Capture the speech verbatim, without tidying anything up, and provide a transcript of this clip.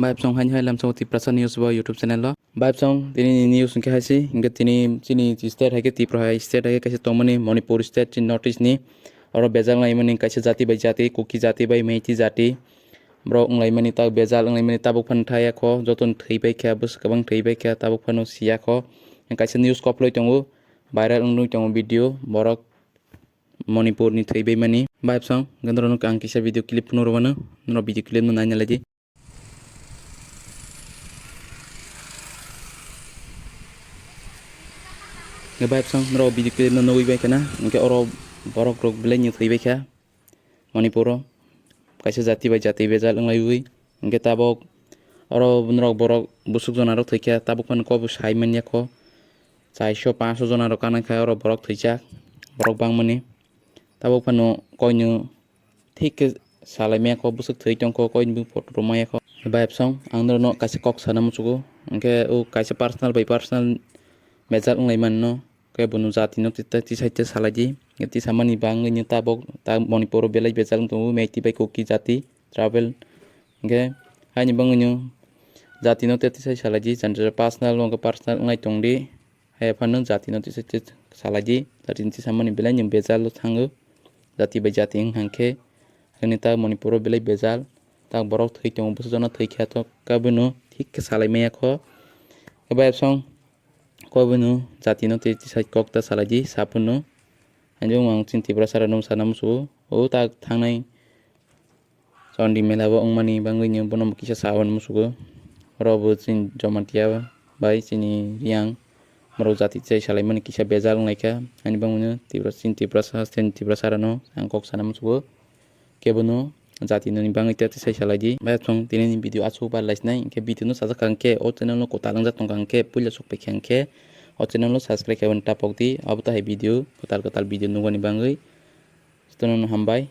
Bai bwsong haini hai lamsao Tiprasa News bo YouTube channel o. Bai bwsong tini ni news hwnkhe hai se, hwnkhe tini chini state hai khe Tripura hai state hai khe kaisa tongmani Manipur state chini North East ni. Oro bejal wnglaimani kaisa jati bai jati, Kuki jati bai Meitei jati. Borok wnglaimani tak bejal wnglaimani tabuk phano thaya kho, joto ni thwi bai kha, bwswk kwbang thwi bai kha, tabuk phano siya kho. Kaisa news koploi tongo, viral wngwi tongo video, borok Manipur ni thwi bai mani. Bai bwsong hwnkhe norok ang kisa video clip phano rwmano, norok video clip no naina lai di. Bai bwsong norok video clip no nugwi bai khana, hwnkhe oro borok rok belai ni thwi bai kha Manipur o, kaisa jati bai jati bejal wnglaiwi, hwnkhe tabok oro norok borok bwswk jona rok thwi kha, tabuk phano kok bo sai manya kho, chairso panchso jona rok kanai kha oro borok thwijak, borok bangmani. Tabuk phano koino thik khe salai maya kho, bwswk thwi tong kho, koini bw photo rw maya kho. Bai bwsong ang norokno kaisa kok sana muchugo, hwnkhe o kaisa personal bai personal bejal wnglai manino, khe bono jatino tisa tisa salai di, tisa mani bangwino tabok ta Manipur o belai bejal wng tongo, Meitei bai Kuki jati tribal, hwnkhe haini bangwino jatino tisa salai di, jani personal wngkha personal wnglai tong di. Hai phano jatino tisa tisa salai di, jatini tisa mani belai ni bejal o thango, jati bai jati wng hang khe, haini ta Manipur o belai bejal, ta borok thwi tongo, bwswk jona thwi kha to, khe bono thik khe salai maya kho. Bai bwsong kok bono jatino tisa kok ta salai di, saphano. Haini bangma ang chini Tiprasa rokno sana muchugo, o ta thangnai Chandi mela bo wngmani bangwino bono bo kisa saui musugo. Oro bo chini Jamatia bai chini Riang borok jati chai salaimani kisa bejal wnglaikha. Ani bangwino Tiprasa, chini Tiprasa, chini Tiprasa rano ang kok sana musugo. Kebono jati noni bangwi tei sai salai di. Bai thong tini ni video asuk bar lai sinai. Hingke video no sajak kha hingke o channel no kwtal wngjak tong kha hingke puila sok paikha hingke o channel no subscribe khaibani tapok di. Abo tahai video kwtal kwtal video nugani bangwi. Jotono no hambai.